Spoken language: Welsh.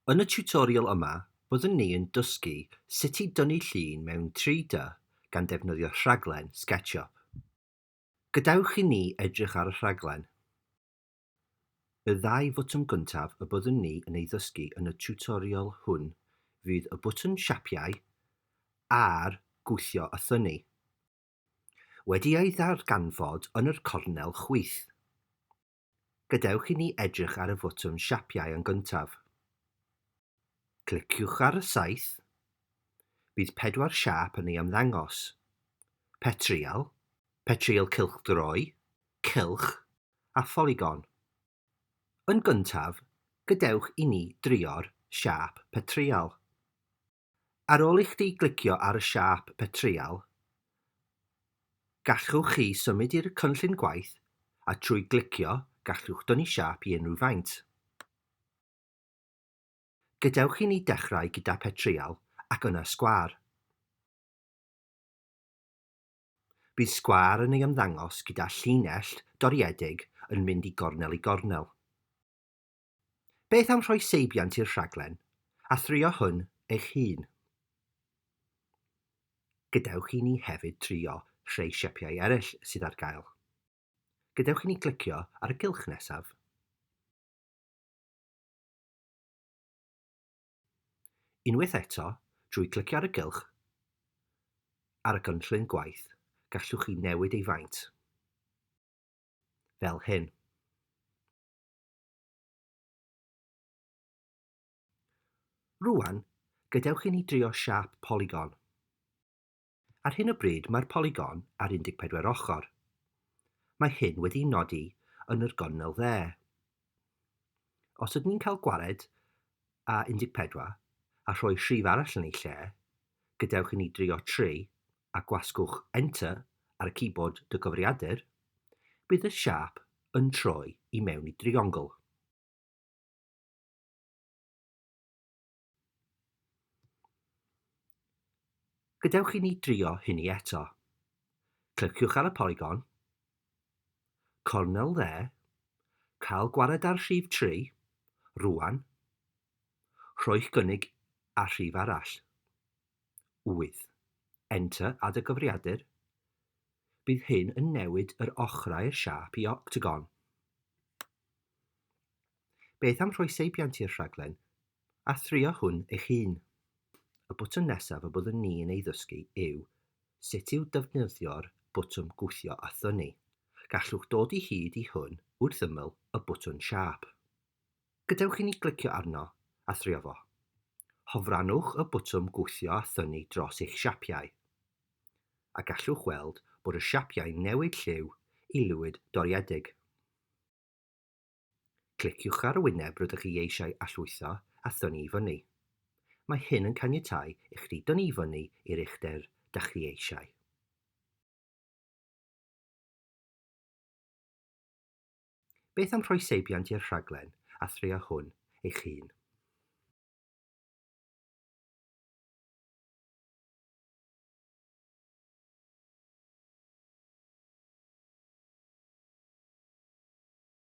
Yn y tiwtorial yma, byddwn ni yn dysgu sut i dynnu llun mewn 3D gan defnyddio rhaglen SketchUp. Gadewch i ni edrych ar y rhaglen. Y ddau fotwm gyntaf y byddwn ni yn ei ddysgu yn y tiwtorial hwn fydd y botwm siapiau a'r gwthio a thynnu. Wedi ei ddarganfod yn yr cornel chwith. Gadewch i ni edrych ar y fotwm siapiau yn gyntaf. Cliciwch ar y saeth. Bydd pedwar siâp yn ei ymddangos, petryal, petryal cylchdroi, cylch a pholygon. Yn gyntaf, gadewch i ni drio'r siâp petryal. Ar ôl i chdi glicio ar y siâp petryal, gallwch chi symud i'r cynllun gwaith a trwy glicio gallwch dynnu siâp i unrhyw faint. Gadewch i ni dechrau gyda petryal ac yna sgwâr. Bydd sgwâr yn ei ymddangos gyda llinell doriedig yn mynd i gornel i gornel. Beth am rhoi seibiant i'r rhaglen a thrio hwn eich hun? Gadewch i ni hefyd trio rhai siapiau eraill sydd ar gael. Gadewch i ni glicio ar y gylch nesaf. Unwaith eto, drwy clicio ar y gylch ar y cynllun gwaith, gallwch chi newid ei faint. Fel hyn. Rŵan, gadewch i ni drio siâp polygon. Ar hyn o bryd mae'r polygon ar 14 ochr. Mae hyn wedi'i nodi yn yr gornel dde. Os ydyn ni'n cael gwared â 14 a rhoi rhif arall yn ei lle, gadewch i ni drio 3 a gwasgwch Enter ar y keyboard dy gyfrifiadur, bydd y siâp yn troi i mewn i driongl. Gadewch i ni drio hynny eto. Cliciwch ar y polygon, cornel dde, cael gwared ar rhif 3, rwan, rhoi'ch gynnig ar rhif arall. 8. Enter ar dy gyfrifiadur. Bydd hyn yn newid yr ochrau'r siâp i octagon. Beth am rhoi seibiant i'r rhaglen a thrio hwn eich hun? Y botwm nesaf y byddwn ni yn ei ddysgu yw sut i'w defnyddio'r botwm gwthio a thynnu. Gallwch dod i hyd i hwn wrth ymyl y botwm siâp. Gadewch i ni glicio arno a thrio fo. Hofrannwch y botwm gwthio a thynnu dros eich siapiau, a gallwch weld bod y siapiau'n newid lliw i lwyd doriedig. Cliciwch ar y wyneb rydych chi eisiau allwytho a thynnu i fyny. Mae hyn yn caniatáu i chdi dynnu i fyny i'r uchder dach chi eisiau. Beth am rhoi seibiant i'r rhaglen a thrio hwn eich hun?